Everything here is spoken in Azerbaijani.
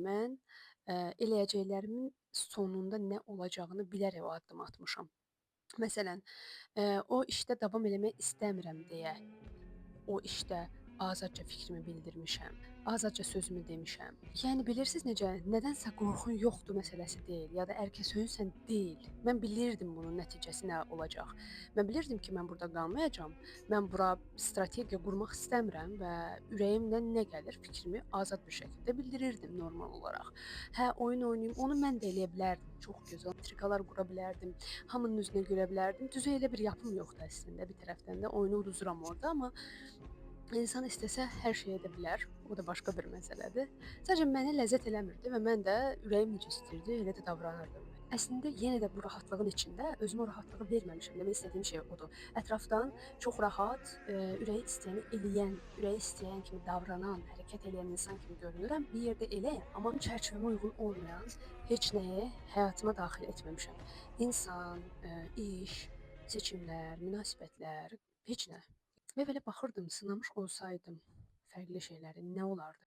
Mən eləyəcəklərimin sonunda nə olacağını bilərək o addımı atmışam. Məsələn, o işdə davam eləmək istəmirəm deyə o işdə azadca fikrimi bildirmişəm, azadca sözümü demişəm. Yəni bilirsiz necə, nədənsə qorxun yoxdur məsələsi deyil, ya da erkəsöyünsən deyil. Mən bilirdim bunun nəticəsi nə olacaq. Mən bilirdim ki, mən burada qalmayacağam. Mən bura strategiya qurmaq istəmirəm və ürəyimdən nə gəlir fikrimi azad bir şəkildə bildirirdim normal olaraq. Hə, oyun oynayım, onu mən də eləyə bilərdim. Çox gözəl intriqalar qura bilərdim. Hamının üzünə gülə bilərdim. Düzü elə bir yapım yoxdur əslində. Bir tərəfdən də oyunu uduzuram orada, amma İnsan istəsə hər şey edə bilər. O da başqa bir məsələdir. Sadəcə mənə ləzzət eləmirdi və mən də ürəyim necə istəyirdi, elə də davranırdım. Əslində yenə də bu rahatlığın içində özümə o rahatlığı verməmişəm. Demək istədiyim şey odur. Ətrafdan çox rahat, ürəyi istəyəni eləyən, ürəyi istəyən kimi davranan, hərəkət eləyən insan kimi görünürəm. Bir yerdə eləyəm, amma çərçivəmə uyğun olmayan heç nəyi həyatıma daxil etməmişəm. İnsan, iş, seçimlər, münasibətlər, heç nə. Və belə baxırdım, sınamış olsaydım fərqli şeyləri nə olardı?